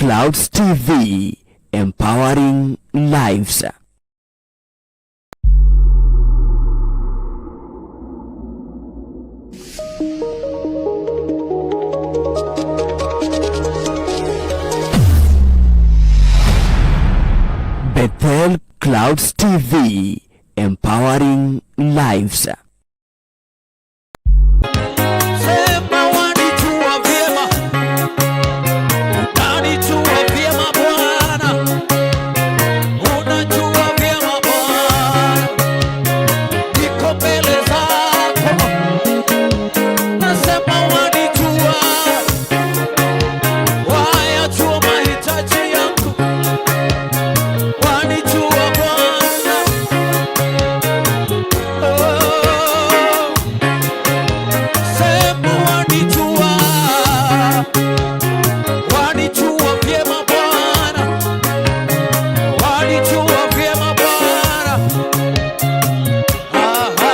Clouds TV, empowering lives. Bethel Clouds TV, empowering lives. Sema wanijua vyema, unanijua vyema Bwana, unajua vyema Bwana, niko mbele zako, nasema wanijua, wayajua mahitaji yangu, wanijua Bwana, oh. Sema wanijua, wanijua vyema Bwana, wanijua vyema Bwana. Aha.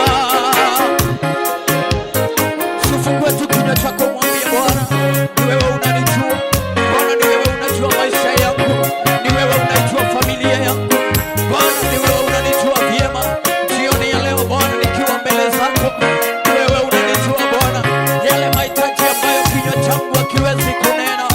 Usifungue tu kinywa chako, mwambie Bwana, ni wewe unanijua. Bwana, ni wewe unajua maisha yangu, ni wewe unajua familia yangu. Bwana, ni wewe unanijua vyema. Jioni ya leo Bwana, nikiwa mbele zako, ni wewe unanijua Bwana, yale mahitaji ambayo kinywa changu hakiwezi kunena.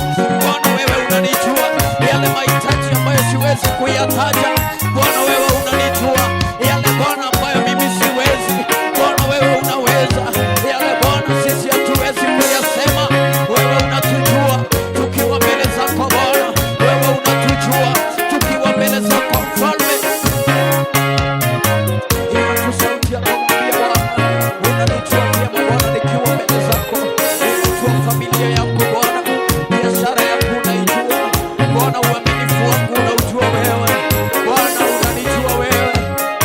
Bwana, wewe unanijua yale mahitaji ambayo siwezi kuyataja. Bwana, wewe unanijua yale Bwana ambayo mimi siwezi. Bwana, wewe unaweza yale Bwana sisi hatuwezi kuyasema. Wewe unatujua tukiwa mbele zako Bwana, wewe unatujua tukiwa mbele zako Mfalme. Inua tu sauti yako, mwambie Bwana, unanijua vyema Bwana, nikiwa mbele zako. Unajua familia yangu Bwana, biashara yangu unaijua Bwana, uaminifu wangu unaujua wewe Bwana, unanijua wewe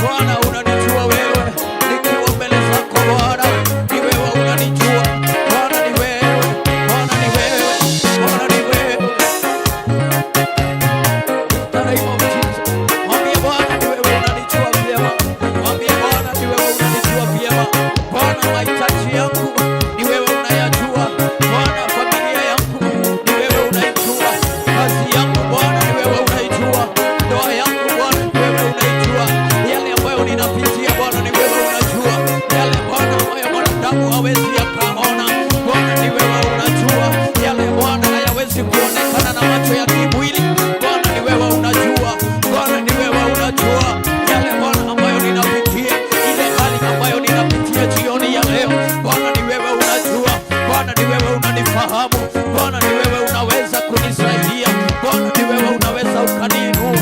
Bwana, unanijua wewe nikiwa mbele zako Bwana, ni wewe unanijua Bwana, ni wewe Bwana, ni wewe Bwana, ni wewe. The name of Jesus. Mwambie Bwana ni wewe unanijua vyema. Mwambie Bwana ni wewe unanijua vyema. Bwana, mahitaji yangu ni wewe unayajua. Bwana, familia yangu ni wewe unaijua. Kazi yangu Bwana ni wewe unaijua. Ndoa yangu Bwana ni wewe unaijua. Yale ambayo ninapitia Bwana ni wewe unajua. Yale Bwana ambayo mwanadamu hawezi akaona, Bwana ni wewe unajua. Yale Bwana hayawezi kuonekana na macho ya kimwili, Bwana ni wewe unajua. Bwana ni wewe unajua yale Bwana ambayo ninapitia, ile hali ambayo ninapitia jioni ya leo. Bwana ni wewe unajua. Bwana ni wewe unanifahamu. Bwana ni wewe unaweza kunisaidia. Bwana ni wewe unaweza ukaniinua.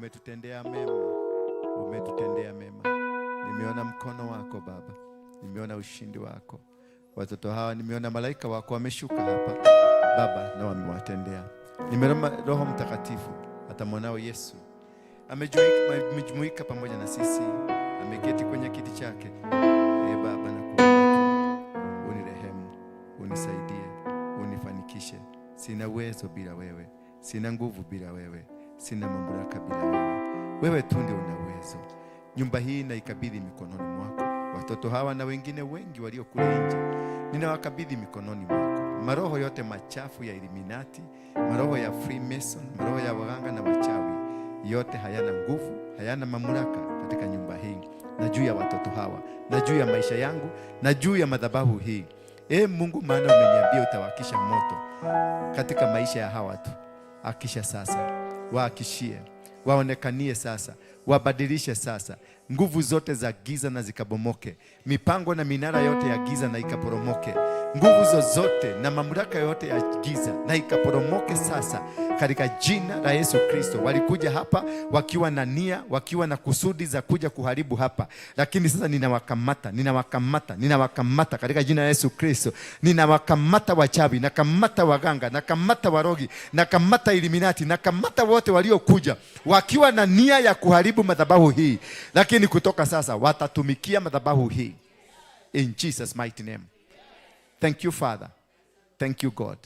Umetutendea mema, umetutendea mema. Nimeona mkono wako Baba, nimeona ushindi wako. Watoto hawa nimeona malaika wako wameshuka hapa Baba na wamewatendea. Nimeona Roho Mtakatifu, hata mwanao Yesu amejumuika pamoja na sisi, ameketi kwenye kiti chake. Ee Baba, nakuomba tu unirehemu, unisaidie, unifanikishe. Sina uwezo bila wewe, sina nguvu bila wewe, sina mamlaka bila wewe. Wewe tu ndio una uwezo. Nyumba hii naikabidhi mikononi mwako. Watoto hawa na wengine wengi walio kule nje ninawakabidhi mikononi mwako. Maroho yote machafu ya Illuminati, maroho ya Freemason, maroho ya waganga na wachawi, yote hayana nguvu, hayana mamlaka katika nyumba hii na juu ya watoto hawa na juu ya maisha yangu na juu ya madhabahu hii. E Mungu, maana umeniambia utawakisha moto katika maisha ya hawa watu. Akisha sasa, waakishie, waonekanie sasa, wabadilishe sasa. Nguvu zote za giza na zikabomoke, mipango na minara yote ya giza na ikaporomoke, nguvu zozote na mamlaka yote ya giza na ikaporomoke sasa katika jina la Yesu Kristo. Walikuja hapa wakiwa na nia, wakiwa na kusudi za kuja kuharibu hapa, lakini sasa ninawakamata, ninawakamata, ninawakamata katika jina la Yesu Kristo. Ninawakamata wachawi, nakamata waganga, nakamata warogi, nakamata Illuminati, nakamata wote waliokuja wakiwa na nia ya kuharibu madhabahu hii, lakini kutoka sasa watatumikia madhabahu hii in Jesus mighty name. Thank you, Father. Thank you, God.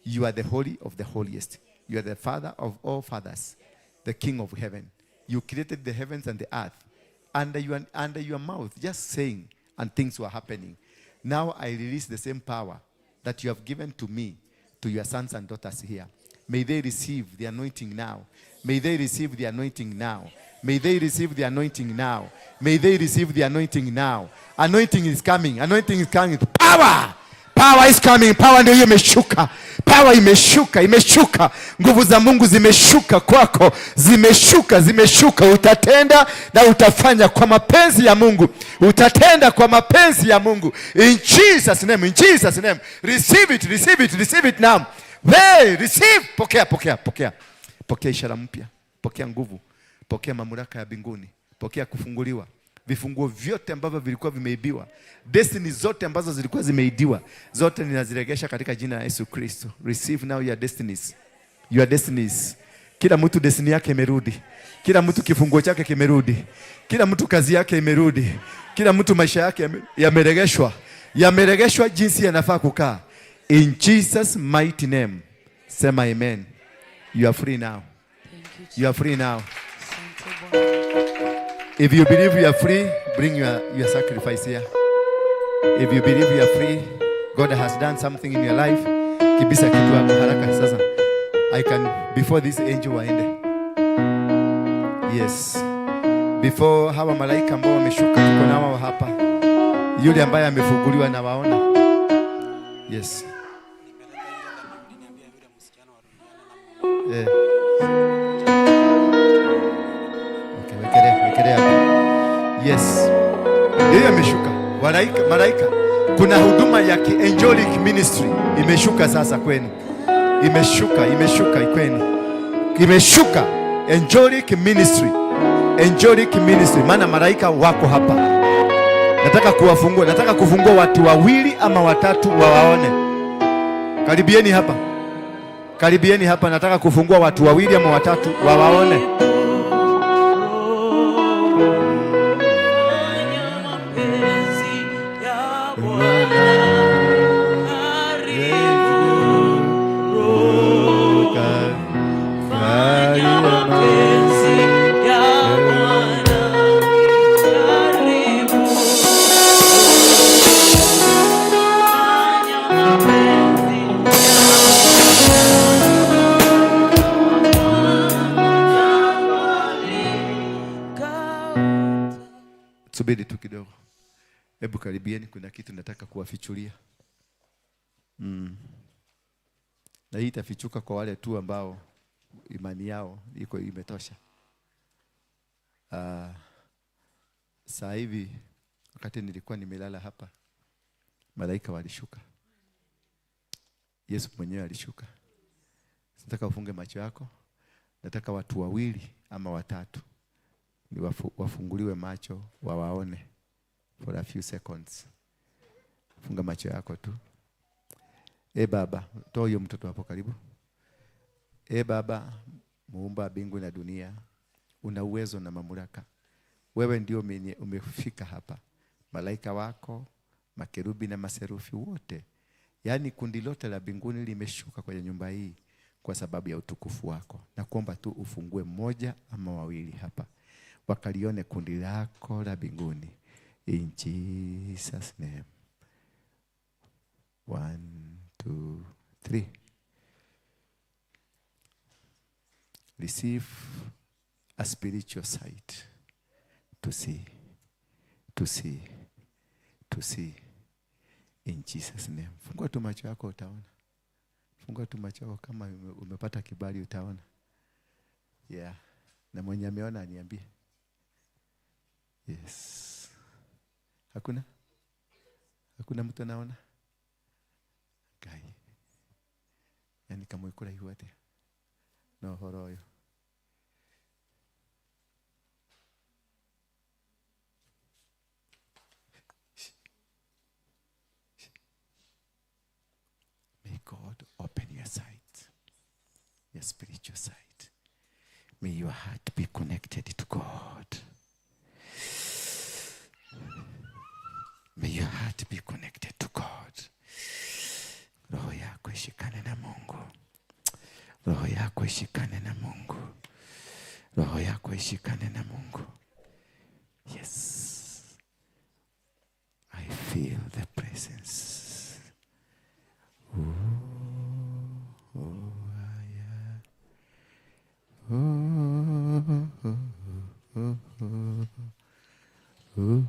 You are the holy of the holiest. You are the Father of all fathers, the King of heaven. You created the heavens and the earth under your mouth, just saying, and things were happening. Now I release the same power that you have given to me, to your sons and daughters here. May they receive the anointing now. May they receive the anointing now. May they receive the anointing now. May they receive the anointing now. Anointing is coming. Anointing is coming. Power! Power is coming. Power ndio hiyo imeshuka. Power imeshuka, imeshuka. Nguvu za Mungu zimeshuka kwako, zimeshuka, zimeshuka. Utatenda na utafanya kwa mapenzi ya Mungu. Utatenda kwa mapenzi ya Mungu. In Jesus name, in Jesus name. Receive it, receive it, receive it now. Hey, receive. Pokea, pokea, pokea. Pokea ishara mpya. Pokea nguvu. Pokea mamlaka ya mbinguni. Pokea kufunguliwa. Vifunguo vyote ambavyo vilikuwa vimeibiwa, destiny zote ambazo zilikuwa zimeibiwa, zote ninaziregesha katika jina la Yesu Kristo. Receive now your destinies, your destinies. Kila mtu destiny yake imerudi, kila mtu kifunguo chake kimerudi, kila mtu kazi yake imerudi, kila mtu maisha yake yameregeshwa, yameregeshwa jinsi yanafaa kukaa. In Jesus mighty name, sema amen. You are free now. Thank you, You are free now. Asante Bwana. If you believe you are free, bring your sacrifice here. If you believe you are free, God has done something in your life. Kibisa kitu hapo haraka sasa. I can, before this angel waende. Yes. Before hawa malaika ambao wameshuka, tuko nao hapa. Yule ambaye amefunguliwa na waona. Yes. Eh. Okay, wekelea, wekelea hapo. Yes. Yeye ameshuka. Malaika, malaika. Kuna huduma ya angelic ministry imeshuka sasa kwenu. Imeshuka, imeshuka kwenu. Imeshuka angelic ministry. Angelic ministry. Maana malaika wako hapa. Nataka kuwafungua, nataka kufungua watu wawili ama watatu wawaone. Karibieni hapa. Karibieni hapa, nataka kufungua watu wawili ama watatu wawaone. Fanya mapenzi ya Bwana, karibu. Fanya mapenzi ya Bwana, karibu. Fanya mapenzi ya Bwana. Subiri tu kidogo. Hebu karibieni, kuna kitu nataka kuwafichulia. Na hii itafichuka kwa wale tu ambao imani yao iko imetosha. Saa hivi wakati nilikuwa nimelala hapa, malaika walishuka. Yesu mwenyewe alishuka. Nataka ufunge macho yako. Nataka watu wawili ama watatu ni wafunguliwe macho wawaone for a few seconds. Funga macho yako tu. E Baba, toa huyo mtoto hapo karibu. E Baba, muumba mbingu na dunia, una uwezo na mamlaka. Wewe ndio umefika hapa. Malaika wako, makerubi na maserufi wote, yaani kundi lote la mbinguni limeshuka kwenye nyumba hii kwa sababu ya utukufu wako. Na kuomba tu ufungue mmoja ama wawili hapa, wakalione kundi lako la mbinguni. In Jesus name. 1, 2, 3. Receive a spiritual sight to see, to see, to see. In Jesus name. Fungua tu macho yako utaona. Fungua tu macho yako, kama umepata kibali utaona. Yeah. Na mwenye ameona aniambie. Yes. Hakuna? Hakuna mtu anaona? Kai. Yani kama ikura hiwate. No horoyo. May God open your sight, your spiritual sight. May your heart be connected to God. May your heart be connected to God. Roho yako ishikane na Mungu. Roho yako ishikane na Mungu. Roho yako ishikane na Mungu. Yes. I feel the presence. Oh, oh, yeah. Oh, oh, oh, oh, oh.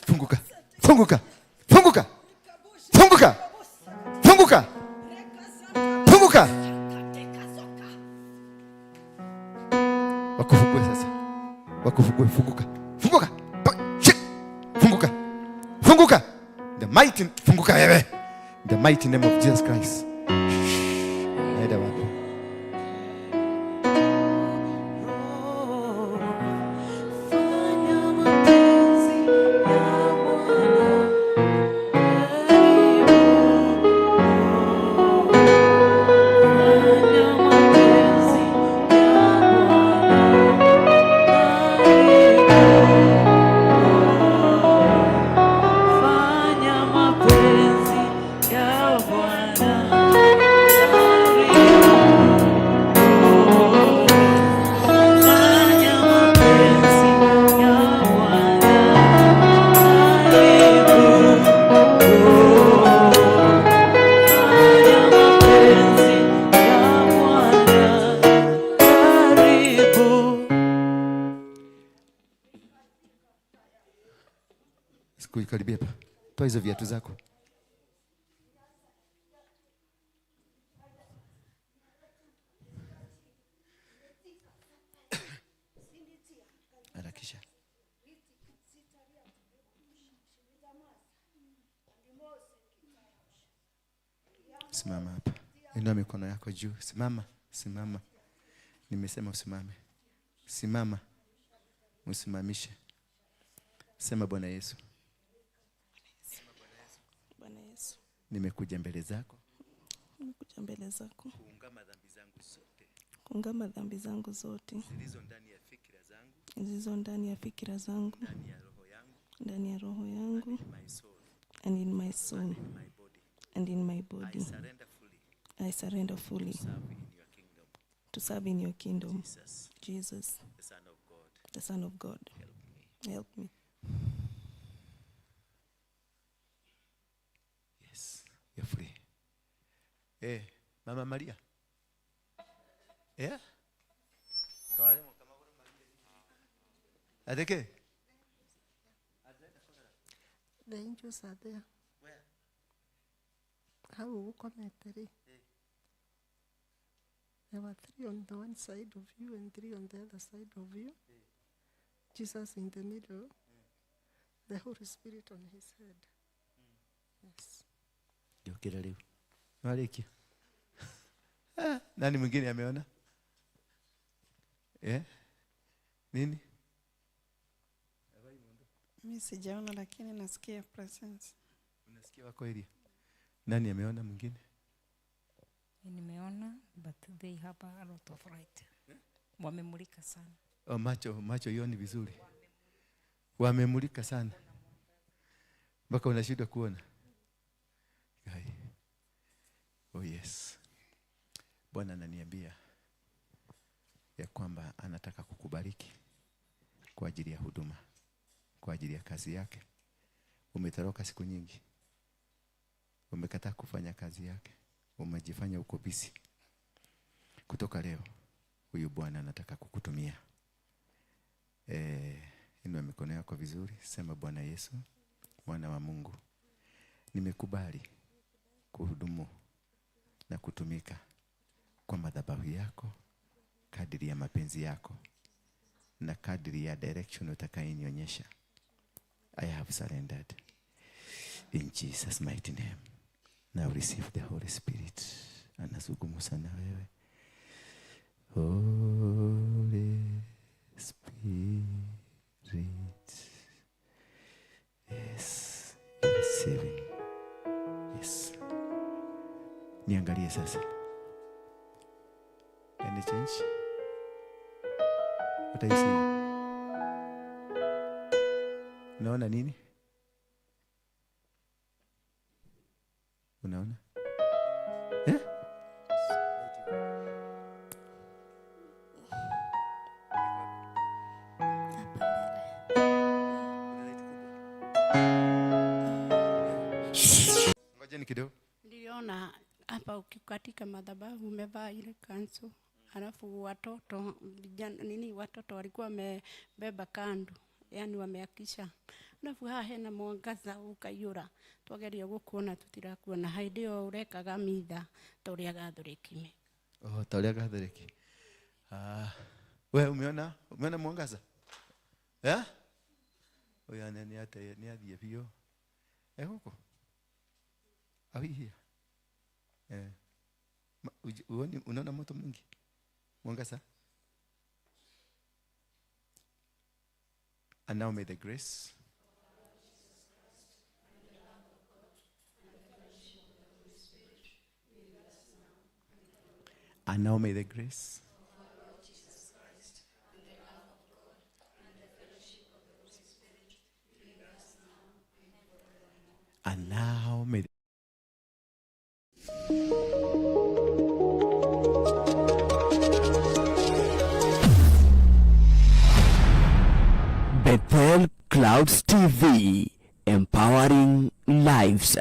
Funguka, funguka, funguka, funguka, funguka, funguka. Wakufungue sasa, wakufungue, funguka, funguka, funguka, funguka. The mighty, funguka wewe. The mighty name of Jesus Christ. Naenda wapi? Karibia hapa. Toa hizo viatu zako. Harakisha. Simama hapa. Inua mikono yako juu. Simama, simama. Nimesema usimame. Simama. Msimamishe. Sema Bwana Yesu. Bwana Yesu. Nimekuja mbele zako. Nimekuja mbele zako. Kuungama dhambi zangu zote. Kuungama dhambi zangu zote. Zilizo ndani ya fikira zangu. Zilizo ndani ya fikira zangu. Ndani ya roho yangu. Ndani ya roho yangu. And in my soul. And in my soul. And in my body. And in my body. I surrender fully. I surrender fully. To serve in your kingdom. To serve in your kingdom. Jesus. Jesus. The Son of God. The Son of God. Help me. Help me. Yes, you're free. Eh, Mama Maria. Yeah? Adeke? The angels are there. Where? How will connect? There were 3 on the one side of you and 3 on the other side of you. Jesus in the middle. The Holy Spirit on his head. Yes. Yokera leo. Nwalekia. Ah, nani mwingine ameona? Eh? Nini? Mi sijaona lakini nasikia presence. Unasikia wako area? Nani ameona mwingine? Nimeona, but they have a lot of light. Wamemulika sana. Oh, macho ioni vizuri. Wamemulika sana mpaka unashindwa kuona. Kai. Oh yes. Bwana ananiambia ya kwamba anataka kukubariki kwa ajili ya huduma, kwa ajili ya kazi yake. Umetoroka siku nyingi, umekataa kufanya kazi yake, umejifanya uko busy. Kutoka leo huyu Bwana anataka kukutumia. Inua mikono yako vizuri, sema: Bwana Yesu, mwana wa Mungu, nimekubali kuhudumu na kutumika kwa madhabahu yako kadiri ya mapenzi yako na kadiri ya direction utakayonionyesha. I have surrendered in Jesus' mighty name. Now receive the Holy Spirit. Anazungumza na wewe. Holy Spirit. Yes, you're receiving. Yes. Niangalie sasa. Any change? What are you seeing? Unaona nini? Unaona? Eh? Hapa mbele. Ngojeni kidogo. Niliona hapa katika madhabahu umevaa ile kanzu, alafu watoto vijana nini, watoto walikuwa wamebeba kando, yani wameakisha, alafu haha hena mwangaza ukaiyũra, twageria gũkuona tutirakuona hĩndĩ ĩyo ũrekaga mitha ta ũrĩa Gathoreki me. Oh, ta ũrĩa Gathoreki. Ah, we umeona mwangaza? Eh? Huyu nani hata ni athiĩ biũ. Eh, huko? Are we here? Eh. Unaona moto mwingi? Mwangaza? And now may the grace And now may the grace And now may Bethel Clouds TV, empowering lives.